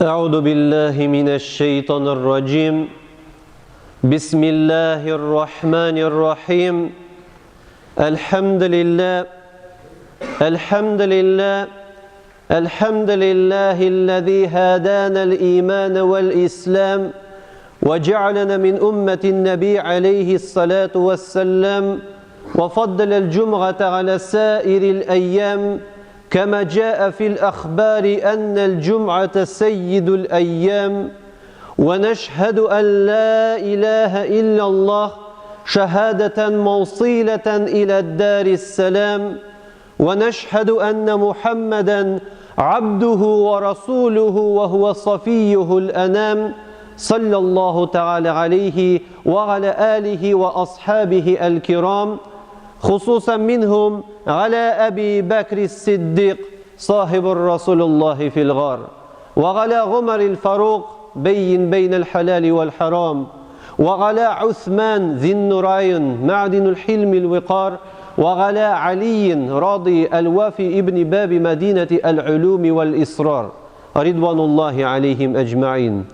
أعوذ بالله من الشيطان الرجيم بسم الله الرحمن الرحيم الحمد لله الحمد لله الحمد لله الذي هدانا الإيمان والإسلام وجعلنا من أمة النبي عليه الصلاة والسلام وفضل الجمعة على سائر الأيام كما جاء في الأخبار أن الجمعة سيد الأيام ونشهد أن لا إله إلا الله شهادة موصيلة إلى الدار السلام ونشهد أن محمدا عبده ورسوله وهو صفيه الأنام صلى الله تعالى عليه وعلى آله وأصحابه الكرام خصوصا منهم على أبي بكر الصديق صاحب الرسول الله في الغار وعلى عمر الفاروق بين بين الحلال والحرام وعلى عثمان ذي النورين معدن الحلم الوقار وعلى علي راضي الوافي ابن باب مدينة العلوم والإصرار رضوان الله عليهم أجمعين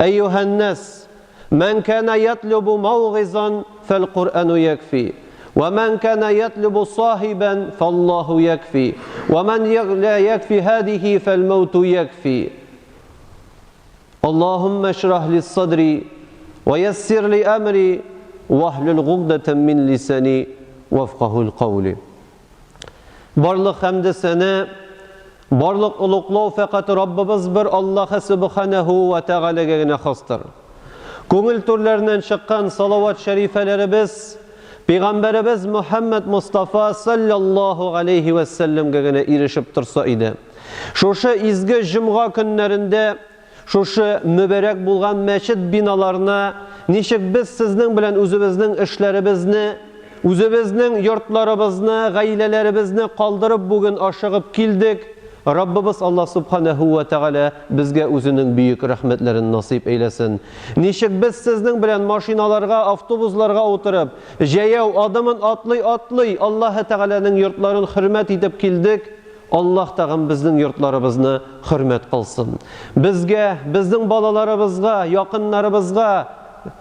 أيها الناس من كان يطلب موغزا فالقرآن يكفي ومن كان يطلب صاحبا فالله يكفي ومن لا يكفي هذه فالموت يكفي اللهم اشرح لي صدري ويسر لي أمري واحلل عقدة من لساني وافقه القول Барлык хәмде сәнә, барлык олуглау фәкать Раббыбыз бер Аллаһы Сүбхәнәһү вә Тәгаләгә генә хастыр. Күңел түрләреннән чыккан салават шәрифәләребез Пәйгамбәребез Мөхәммәд Мостафа саллаллаһу галәйһи вә сәлләмгә генә ирешеп торса иде. Шушы изге җомга көннәрендә шушы мөбарәк булган мәчет биналарына ничек без сезнең белән үзебезнең эшләребезне, үзебезнең йортларыбызны, гаиләләребезне калдырып бүген ашыгып килдек, Раббыбыз Аллаһ Субханәһү вә Тәгалә безгә үзенең бөек рәхмәтләрен насыйп әйләсен. Ничек без сезнең белән машиналарга, автобусларга утырып, җәяү адымын атлый-атлый Аллаһы Тәгаләнең йортларын хөрмәт итеп килдек, Аллаһ тагын безнең йортларыбызны хөрмәт кылсын. Безгә, безнең балаларыбызга, якыннарыбызга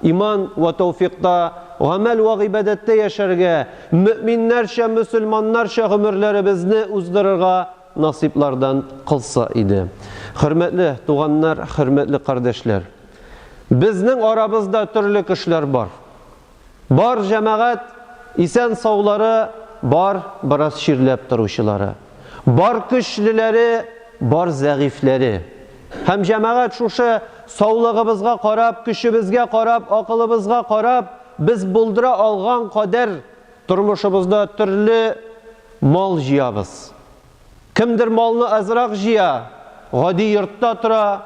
иман вә тәүфикта, гамәл вә гыйбадәттә яшәргә, мөэминнәрчә, мөселманнарча гомерләребезне уздырырга насыйплардан кылса иде. Хөрмәтле туганнар, хөрмәтле кардәшләр! Безнең арабызда төрле кешеләр бар. Бар җәмәгать, исән-саулары, бар бераз чирләп торучылары. Бар көчлеләре, бар зәгыйфьләре. Һәм җәмәгать шушы саулыгыбызга карап, көчебезгә карап, акылыбызга карап, без булдыра алган кадәр тормышыбызда төрле мал җыябыз. Кемдер малны азрак җыя, гади йортта тора,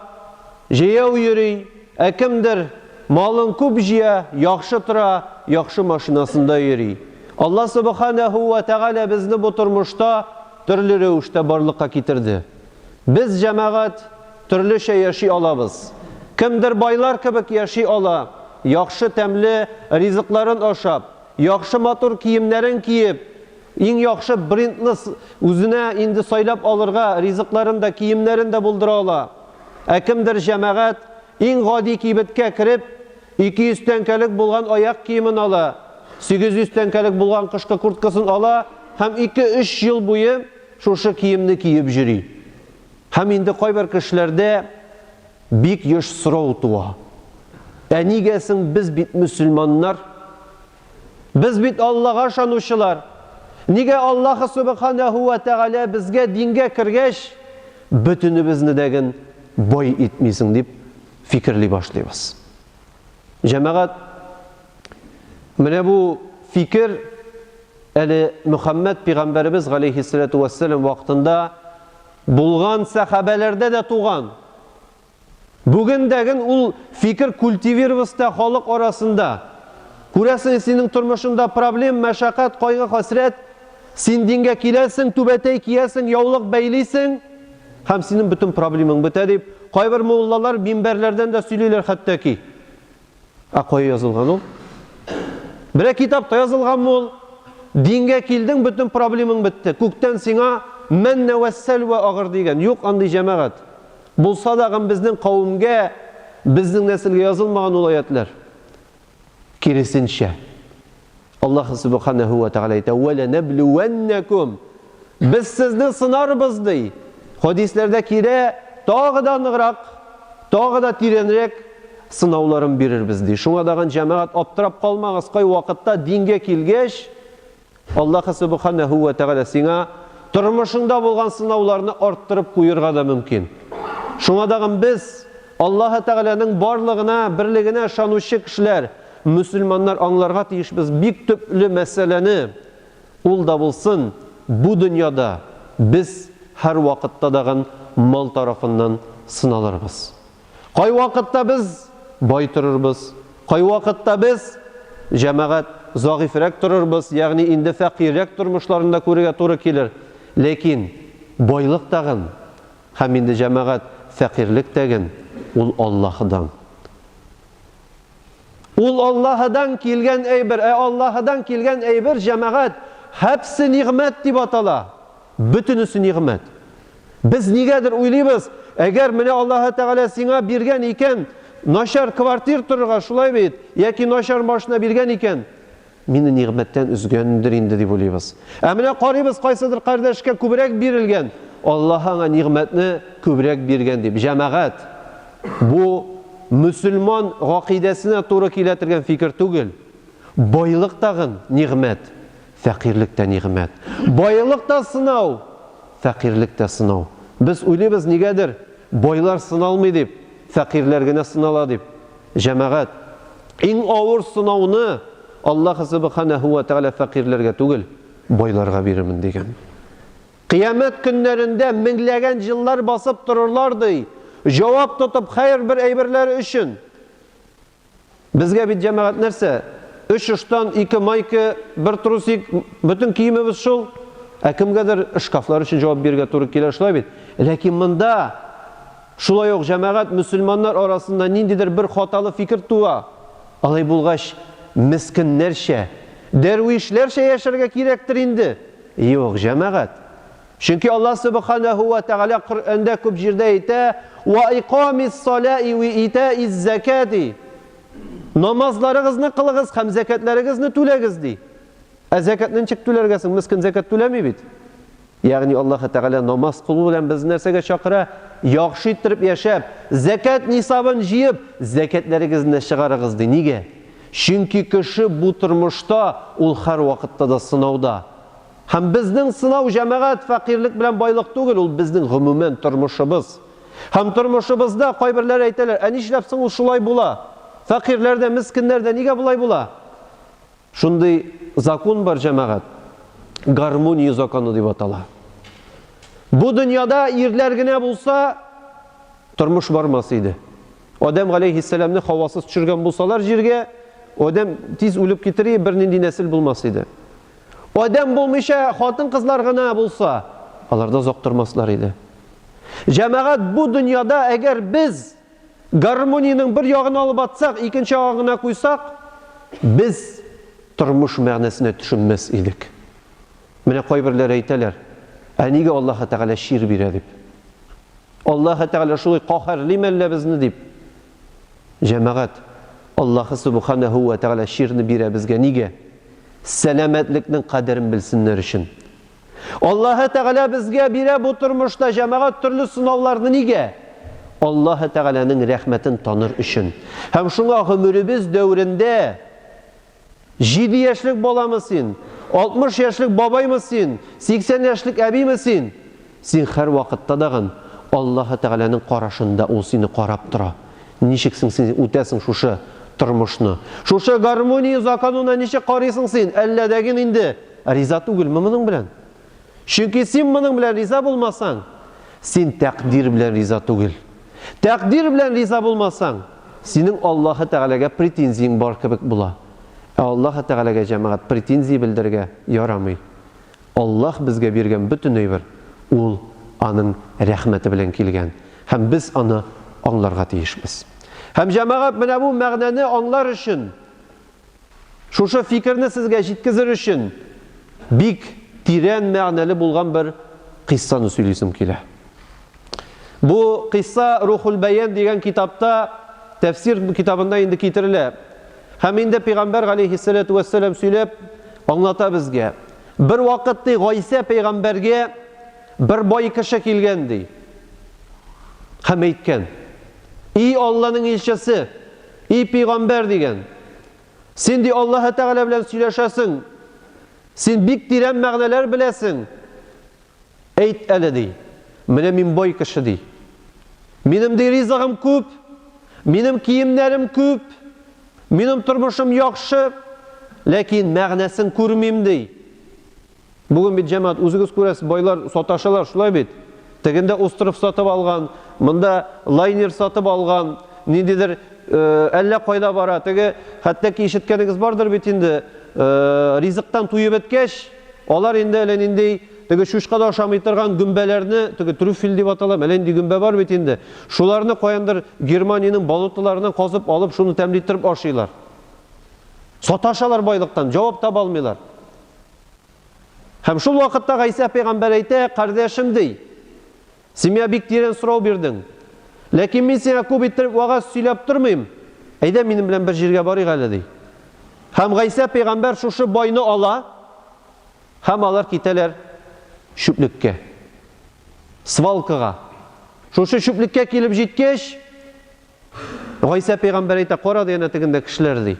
җәяү йөри, ә кемдер малын күп җыя, яхшы тора, яхшы машинасында йөри. Алла Сүбхәнәһү вә Тәгалә безне бу тормышта төрле рәвештә барлыкка китерде. Без, җәмәгать, төрлечә яши алабыз. Кемдер байлар кебек яши ала, яхшы тәмле ризыкларын ашап, яхшы матур киемнәрен киеп, Иң яхшы брендны үзенә инде сайлап алырга, ризыкларын да, киемнәрен дә булдыра ала. Ә кемдер җәмәгать, иң гади кибеткә кереп, 200 тәңкәлек булган аяк киемен ала, 800 тәңкәлек булган кышкы курткасын ала һәм ике-өч ел буе шушы киемне киеп йөри. Һәм инде кайбер кешеләрдә бик еш сорау туа. Ә нигә соң без бит мөселманнар? Без бит Аллага ышанучылар. Нигә Аллаһы Сүбхәнәһү вә Тәгалә безгә дингә кергәч, бөтенебезне дә ген бай итмисең дип фикерли башлыйбыз. Җәмәгать, менә бу фикер әле Мөхәммәд пәйгамбәребез галәйһиссәләтү вәссәлам вакытында булган сәхабәләрдә дә туган. Бүген дәген ул фикер культивироваться халык арасында. Күрәсең, синең тормышыңда проблем, мәшәкать, кайгы, хәсрәт. Син дингә киләсең, түбәтәй киясең, яулык бәйлисең һәм синең бөтен проблемаң бетә дип, кайбер муллалар минбәрләрдән дә сөйлиләр хәтта ки. Ә кая язылган ул? Берәр китапта язылганмы ул? Дингә килдең, бөтен проблемаң бетте. Күктән сиңа мәннә вә сәлвә агыр дигән. Юк андый җәмәгать. Булса дагын безнең кавемгә, безнең нәселгә язылмаган ул аятьләр. Киресенчә, Аллаһ Сүбхәнәһү вә Тәгалә әйтә, Вә ләнәблүвәннәкүм. Без сезне сынарбыз, ди. Хәдисләрдә килә, тагы да ныграк, тагы да тирәнрәк сынауларын бирербез, ди. Шуңа дагын, җәмәгать, аптырап калмагыз, кай вакытта дингә килгәч, Аллаһ Сүбхәнәһү вә Тәгалә сиңа тормышыңда булган сынауларны арттырып куерга да мөмкин. Шуңа дагын без, Аллаһы Тәгаләнең барлыгына, берлегенә ышанучы кешеләр, мөселманнар аңларга тиешбез бик төпле мәсьәләне, ул да булсын, бу дөньяда без һәрвакытта дагын мал тарафыннан сыналырбыз. Кайвакытта без бай торырбыз, кайвакытта без, җәмәгать, зәгыйфьрәк торырбыз, ягъни инде фәкыйрьрәк тормышларны да күрергә туры килер. Ләкин байлык тагын һәм инде, җәмәгать, фәкыйрьлек тәген, ул Аллаһыдан. Ул Аллаһыдан килгән әйбер, ә Аллаһыдан килгән әйбер, җәмәгать, һәпсе нигъмәт дип атала. Бөтенесе нигъмәт. Без нигәдер уйлыйбыз, әгәр менә Аллаһы Тәгалә сиңа биргән икән, начар квартир торырга, шулай бит, яки начар машина биргән икән, мине нигъмәттән өзгәндер инде дип уйлыйбыз. Ә менә карыйбыз, кайсыдыр кардәшкә күбрәк бирелгән, Аллаһ аңа нигъмәтне күбрәк биргән дип. Җәмәгать, бу мөселман гакыйдәсенә туры килә торган фикер түгел. Байлык тагын нигъмәт, фәкыйрьлек тә нигъмәт. Байлык та сынау, фәкыйрьлек тә сынау. Без уйлыйбыз нигәдер, байлар сыналмый дип, фәкыйрьләр генә сынала дип. Җәмәгать, иң авыр сынауны Аллаһ Сүбхәнәһү вә Тәгалә фәкыйрьләргә түгел, байларга бирермен дигән. Кыямәт көннәрендә меңләгән җыллар басып торырлар, ди, җавап тотып хәер бер әйберләре өчен. Безгә бит, җәмәгать, нәрсә? Өч ыштан, ике майка, бер трусик, бөтен киемебез шул. Ә кемгәдер шкафлар өчен җавап бирергә туры килә, шулай бит? Ләкин монда шулай ук, җәмәгать, мөселманнар арасында ниндидер бер хаталы фикер туа. Алай булгач, мескеннәрчә, дәрвишләрчә яшәргә кирәктер инде? Юк, җәмәгать. Чөнки Аллаһ Сүбхәнәһү вә Тәгалә Коръәндә күп җирдә әйтә, Вә икамис-саләи вә итаиз-зәкәти. Намазларыгызны кылыгыз һәм зәкятләрегезне түләгез, ди. Ә зәкятне ничек түләргә соң? Мескен зәкят түләми бит. Ягъни Аллаһ Тәгалә намаз кылу белән безне нәрсәгә чакыра? Яхшы иттереп яшәп, зәкят нисабын җыеп, зәкятләрегезне чыгарыгыз, ди. Нигә? Чөнки кеше бу тормышта ул һәрвакытта да сынауда. Һәм безнең сынау, җәмәгать, фәкыйрьлек белән байлык түгел, ул безнең гомумән тормышыбыз. Һәм тормышыбызда кайберләре әйтәләр, ә нишләп соң ул шулай була? Фәкыйрьләр дә, мескеннәр дә нигә болай була? Шундый закон бар, җәмәгать, гармония законы дип атала. Бу дөньяда ирләр генә булса, тормыш бармас иде. Адәм галәйһиссәламне Хавасыз төшергән булсалар җиргә, Адәм тиз үлеп китер иде, бернинди нәсел булмас иде. Адәм булмыйча хатын-кызлар гына булса, алар да озак тормаслар иде. Җәмәгать, бу дөньяда әгәр без гармониянең бер ягын алып атсак, икенче ягын гына куйсак, без тормыш мәгънәсенә төшенмәс идек. Менә кайберләре әйтәләр, ә нигә Аллаһы Тәгалә чир бирә дип. Аллаһы Тәгалә шулай каһәрлиме әллә безне дип. Җәмәгать, Аллаһы Сүбхәнәһү вә Тәгалә чирне бирә безгә нигә? Сәламәтлекнең кадерен белсеннәр өчен. Аллаһы Тәгалә безгә бирә бу тормышта, җәмәгать, төрле сынауларны нигә? Аллаһы Тәгаләнең рәхмәтен таныр өчен. Һәм шуңа гомеребез дәверендә Җиде яшьлек баламы син, 60 яшьлек бабаймы син, 80 яшьлек әбиме син? Син һәрвакытта дагын Аллаһы Тәгаләнең карашында, ул сине карап тора. Ничек соң син үтәсең шушы тормышны? Шушы гармония законына ничек карыйсың син? Әллә дәген инде риза түгелме моның белән? Чөнки син моның белән риза булмасаң, син тәкъдир белән риза түгел. Тәкъдир белән риза булмасаң, синең Аллаһы Тәгаләгә претензияң бар кебек була. Ә Аллаһы Тәгаләгә, җәмәгать, претензия белдерергә ярамый. Аллаһ безгә биргән бөтен әйбер, ул Аның рәхмәте белән килгән, һәм без аны аңларга тиешбез. Һәм, җәмәгать, менә бу мәгънәне аңлар өчен, Шушы фикерне сезгә җиткезер өчен бик тирән мәгънәле булган бер кыйссаны сөйлисем килә. Бу кыйсса Рухул Бәян дигән китапта, тәфсир китабында инде китерелә. Һәм инде пәйгамбәр галәйһиссәләтү вәссәлам сөйләп аңлата безгә. Бер вакыт ди Гайсә пәйгамбәргә бер бай кеше килгән ди. Һәм әйткән: "И Алланың илчесе, и пәйгамбәр дигән. Син ди Аллаһы Тәгалә белән сөйләшәсең. Син бик тирән мәгънәләр беләсең. Әйт әле, ди, менә мин бай кеше, ди. Минем, ди, ризыгым күп, минем киемнәрем күп, минем тормышым яхшы, ләкин мәгънәсен күрмим, ди. Бүген бит, җәмәгать, үзегез күрәсез, байлар саташалар, шулай бит? Тегендә остров сатып алган, монда лайнер сатып алган, ниндидер әллә кайда бара. Теге, хәтта ки ишеткәнегез бардыр бит инде, ризыктан туеп беткәч, Алар инде әллә нинди теге чучка да ашамый торган гөмбәләрне, теге трюфель дип атала, әллә нинди гөмбә бар бит инде. Шуларны каяндыр Германиянең болотоларыннан казып алып, шуны тәмле иттереп ашыйлар. Саташалар байлыктан, җавап таба алмыйлар. Һәм шул вакытта Гайсә пәйгамбәр әйтә, кардәшем ди, Син миңа бик тирән сорау бирдең. Ләкин мин сиңа күп иттереп вәгазь сөйләп тормыйм. Әйдә минем белән бер җиргә барыйк әле, ди. Һәм Гайсә пәйгамбәр шушы байны ала, һәм алар китәләр чүплеккә. Свалкага. Шушы чүплеккә килеп җиткәч, Гайсә пәйгамбәр әйтә, кара ди, әнә тегендә кешеләр ди.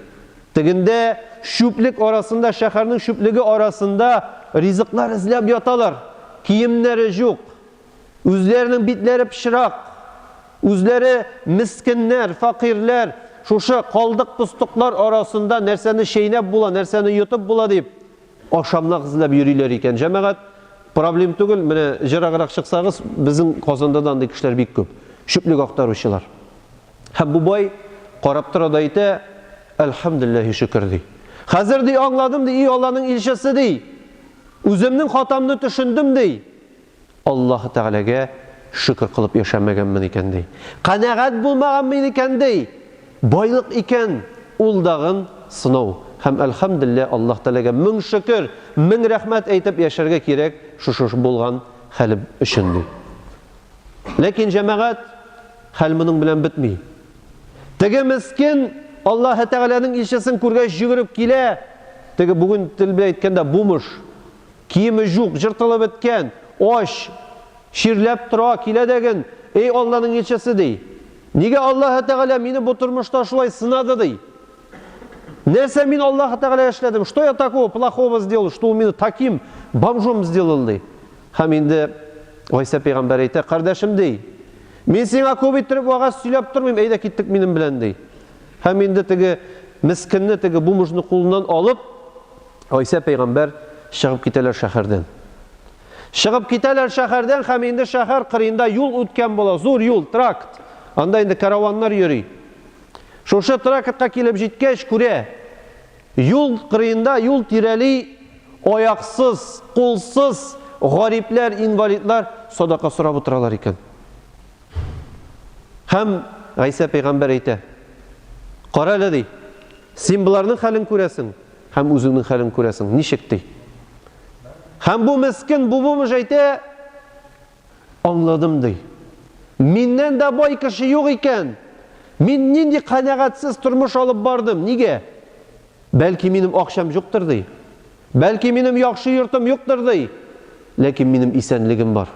Тегендә чүплек арасында, шәһәрнең чүплеге арасында ризыклар эзләп яталар. Киемнәре юк. Үзләренең битләре пычрак. Үзләре мескеннәр, фәкыйрьләр. Шушы калдык-постыклар арасында нәрсәне чәйнәп була, нәрсәне йотып була дип ашамлык эзләп йөриләр икән. Җәмәгать, проблем түгел, менә җыраграк чыксагыз, безнең Казанда да андый кешеләр бик күп. Чүплек актаручылар. Һәм бу бай карап тора да әйтә, Әлхәмдүлилләһи шөкер, ди. Хәзер, ди, аңладым, ди, и Алланың илчесе, ди. Үземнең хатамны төшендем, ди. Аллаһы Тәгаләгә шөкер кылып яшәмәгәнмен икән, ди. Канәгать булмаганмын икән, ди. Байлык икән, ул дагын сынау. Һәм, әлхәмдүлилләһ, Аллаһ Тәгаләгә мең шөкер, мең рәхмәт әйтеп яшәргә кирәк шушы булган хәлем өчен, ди. Ләкин, җәмәгать, хәл моның белән бетми. Теге мескен Аллаһы Тәгаләнең илчесен күргәч йөгереп килә. Теге бүген тел белән әйткәндә бумыш. Киеме җук, җыртылып беткән, ач, чирләп тора, килә дәген, Эй, Алланың илчесе, ди. Нигә Аллаһы Тәгалә мине бу тормышта шулай сынады, ди. Нәрсә мин Аллаһы Тәгаләгә эшләдем? Что я такого плохого сделал, что он меня таким бомжом сделал, ди. Һәм инде Гайсә пәйгамбәр әйтә, кардәшем, ди, мин сиңа күп иттереп вәгазь сөйләп тормыйм, әйдә киттек минем белән, ди. Һәм инде теге мескенне, теге бомжны кулыннан алып, Гайсә пәйгамбәр чыгып китәләр шәһәрдән. Чыгып китәләр шәһәрдән һәм инде шәһәр кырыенда юл үткән була, зур юл, тракт. Анда инде караваннар йөри. Шушы трактка килеп җиткәч, күрә, юл кырыенда, юл тирәли аяксыз, кулсыз гарипләр, инвалидлар садака сорап утыралар икән. Һәм Гайсә пәйгамбәр әйтә, Кара әле, ди, син боларның хәлен күрәсең һәм үзеңнең хәлен күрәсең. Ничек, ди. Һәм бу мескен, бу бомж әйтә, аңладым, ди. Миннән дә бай кеше юк икән. Мин нинди канәгатьсез тормыш алып бардым. Нигә? Бәлки минем акчам юктыр, ди. Бәлки минем яхшы йортым юктыр, ди. Ләкин минем исәнлегем бар.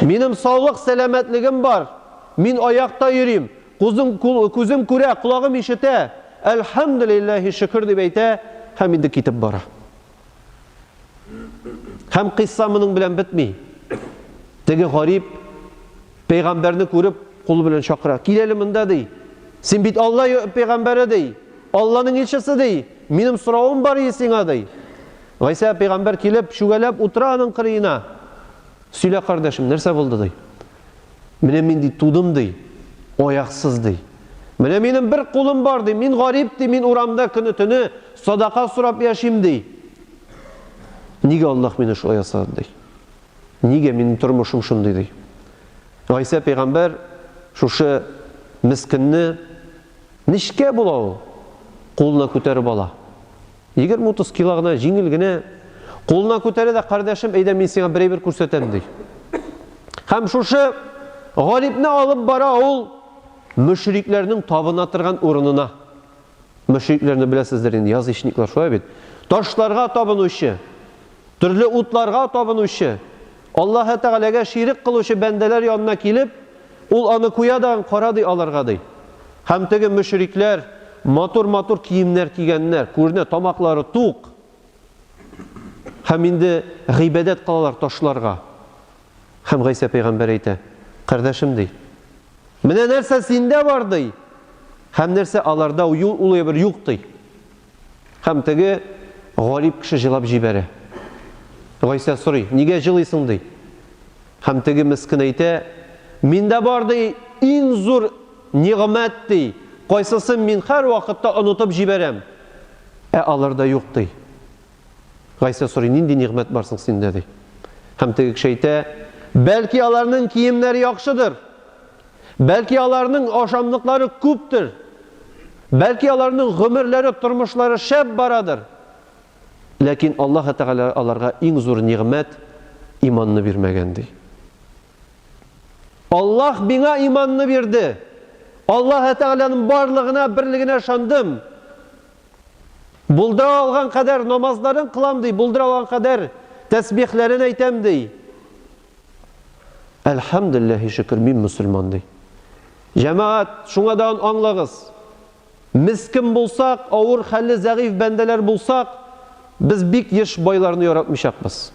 Минем саулык, сәламәтлегем бар. Мин аякта йөрим. Күзем, күзем күрә, колагым ишетә. Әлхәмдүлилләһи шөкер дип әйтә һәм инде китеп бара. Һәм кыйсса моның белән бетми. Теге гарип пәйгамбәрне күреп, кулы белән чакыра. Кил әле монда, ди. Син бит Алла пәйгамбәре, ди. Алланың илчесе, ди. Минем соравым бар ие сиңа, ди. Гайсә пәйгамбәр килеп, чүгәләп утыра аның кырыена. Сөйлә, кардәшем, нәрсә булды, ди. Менә мин, ди, тудым, ди, аяксыз, ди. Менә минем бер кулым бар, ди, мин гарип, ди, мин урамда көне-төне садака сорап яшим, ди. Нигә Аллаһ мине шулай ясады, ди. Нигә минем тормышым шундый, ди. Гайсә пәйгамбәр шушы мескенне нечкә була ул, кулына күтәреп ала. 20-30 кило гына, җиңел генә. Кулына күтәрә дә, кардәшем, әйдә мин сиңа бер әйбер күрсәтәм, ди. Һәм шушы гарипне алып бара ул мөшрикләрнең табына торган урынына. Мөшрикләрне беләсездер инде, язычниклар, шулай бит? Ташларга табынучы, төрле утларга табынучы, Аллаһы Тәгаләгә ширек кылучы бәндәләр янына килеп, ул аны куя да кара ди аларга ди. Һәм теге мөшрикләр матур-матур киемнәр кигәннәр, күренә, тамаклары тук. Һәм инде гыйбадәт кылалар ташларга. Һәм Гайсә пәйгамбәр әйтә, Кардәшем, ди, менә нәрсә синдә бар, ди, һәм нәрсә аларда ул әйбер юк, ди. Һәм теге гарип кеше җылап җибәрә. Гайсә сорый, нигә җылыйсың, ди. Һәм теге мескен әйтә, миндә бар, ди, иң зур нигъмәт, ди, кайсысын мин һәрвакытта онытып җибәрәм, ә аларда юк, ди. Гайсә сорый, нинди нигъмәт бар соң синдә, ди. Һәм теге кеше әйтә, бәлки аларның киемнәре яхшыдыр, бәлки аларның ашамлыклары күптер, бәлки аларның гомерләре, тормышлары шәп барадыр. Ләкин Аллаһ Тәгалә аларга иң зур нигъмәт иманны бирмәгән, ди. Аллаһ миңа иманны бирде. Аллаһ Тәгаләнең барлыгына, берлегенә ышандым. Булдыра алган кадәр намазларын кылам, ди, булдыра алган кадәр тәсбихләрен әйтәм, ди. Әлхәмдүлилләһи шөкер, мин мөселман, ди. Җәмәгать, шуңа да аңлагыз. Мескен булсак, авыр хәлле зәгыйфь бәндәләр булсак, без бик еш байларны яратмыйчакбыз.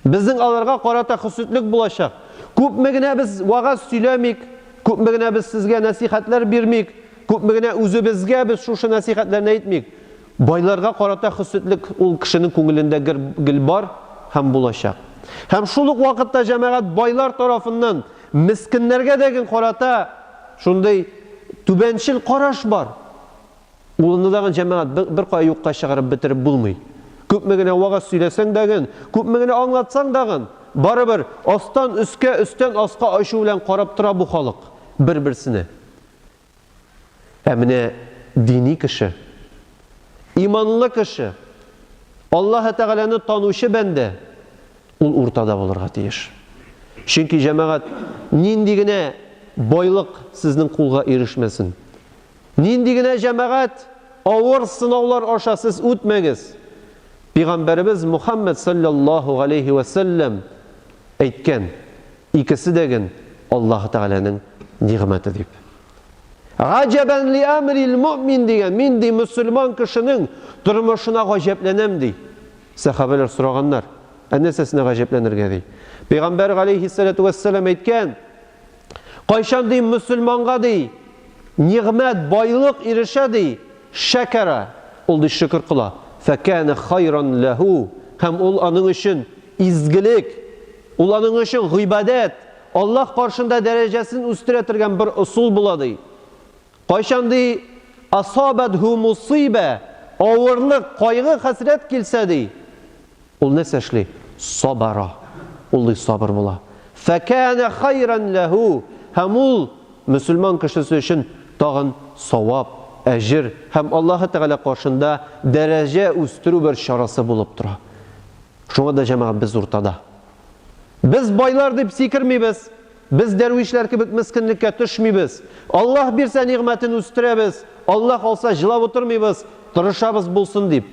Безнең аларга карата хөсетлек булачак. Күпме генә без вәгазь сөйләмик, күпме генә без сезгә нәсыйхәтләр бирмик, күпме генә үзебезгә без шушы нәсыйхәтләрне әйтмик, байларга карата хөсетлек ул кешенең күңелендә гел бар һәм булачак. Һәм шул ук вакытта җәмәгать байлар тарафыннан мескеннәргә дә карата шундый түбәнчел караш бар. Улыңны дагын, җәмәгать, бер, беркая юкка чыгарып бетереп булмый. Күпме генә вәгазь сөйләсәң дәген, күпме генә аңлатсаң дагын, барыбер астан өскә, өстән аска ачу белән карап тора бу халык бер-берсенә. Ә менә дини кеше, иманлы кеше, Аллаһы Тәгаләне танучы бәндә, ул уртада булырга тиеш. Чөнки, җәмәгать, нинди генә байлык сезнең кулга ирешмәсен, Нинди генә җәмәгать авыр сынаулар аша сез үтмәгез, Пигамбәребез Мухәммәд салләллаһу галәйһи вә сәлләм әйткән, икесе дә ген Аллаһы Тәгаләнең нигъмәте дип. Гаҗәбән ли әмрил мөэмин дигән, мин ди мөселман кешенең тормышына гаҗәпләнәм ди. Сәхабәләр сораганнар, ә нәрсәсенә гаҗәпләнергә ди. Пигамбәр галәйһиссәләтү вәссәлам әйткән, Кайчан, ди, мөселманга, ди, нигъмәт, байлык ирешә, ди, шәкәрә, ул, ди, шөкер кыла, фәкәнә хайран ләһү, һәм ул аның өчен изгелек, ул аның өчен гыйбадәт, Аллаһ каршында дәрәҗәсен үстерә торган бер ысул була, ди. Кайчан, ди, асабәтһү мусыйбә, авырлык, кайгы-хәсрәт килсә, ди, Ул нәрсә эшли? Сабара. Ул ди сабыр була. Фәкәнә хайран ләһү. Һәм ул мөселман кешесе өчен тагын савап, әҗер һәм Аллаһы Тәгалә каршында дәрәҗә үстерү бер чарасы булып тора. Шуңа да, җәмәгать, без уртада. Без байлар дип сикермибез. Без дәрвишләр кебек мескенлеккә төшмибез. Аллаһ бирсә нигъмәтен үстерәбез, Аллаһ алса җылап утырмыйбыз, тырышабыз булсын дип.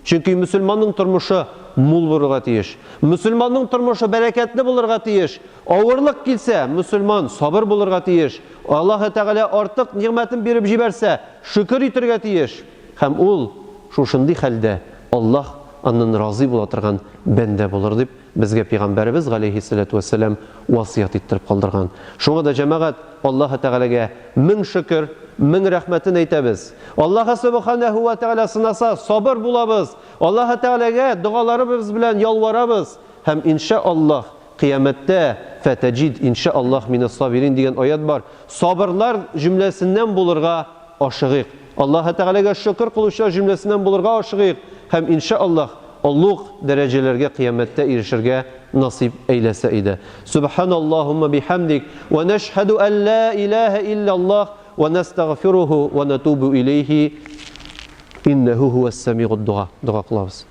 Чөнки мөселманның тормышы мул булырга тиеш. Мөселманның тормышы бәрәкәтле булырга тиеш. Авырлык килсә, мөселман сабыр булырга тиеш. Аллаһы Тәгалә артык нигъмәтен биреп җибәрсә, шөкер итергә тиеш. Һәм ул шушындый хәлдә Аллаһ аннан разый була торган бәндә булыр дип Безгә пигамбәребез галәйһиссәләтү вәссәлам васыять иттереп калдырган. Шуңа да, җәмәгать, Аллаһы Тәгаләгә мең шөкер, мең рәхмәтен әйтәбез. Аллаһы Сөбханәһү вә Тәгалә сынаса, сабыр булабыз. Аллаһы Тәгаләгә догаларыбыз белән ялварабыз һәм, иншә Аллаһ, кыямәттә, фәтәҗид, иншә Аллаһ, минәс-сабирин дигән аять бар, сабырлар җөмләсеннән булырга ашыгыйк. Аллаһы Тәгаләгә шөкер кылучылар җөмләсеннән булырга ашыгыйк һәм, иншә Аллаһ, олуг дәрәҗәләргә кыямәттә ирешергә насыйп әйләсә иде. Сүбхәналлаһумма бихәмдик, вә нәшһәдү ән лә иләһә илляллаһ, вә нәстәгъфируху, вә нәтубу иләйһи, иннәһү һүәс-сәмигуд-дуа. Дога кылабыз.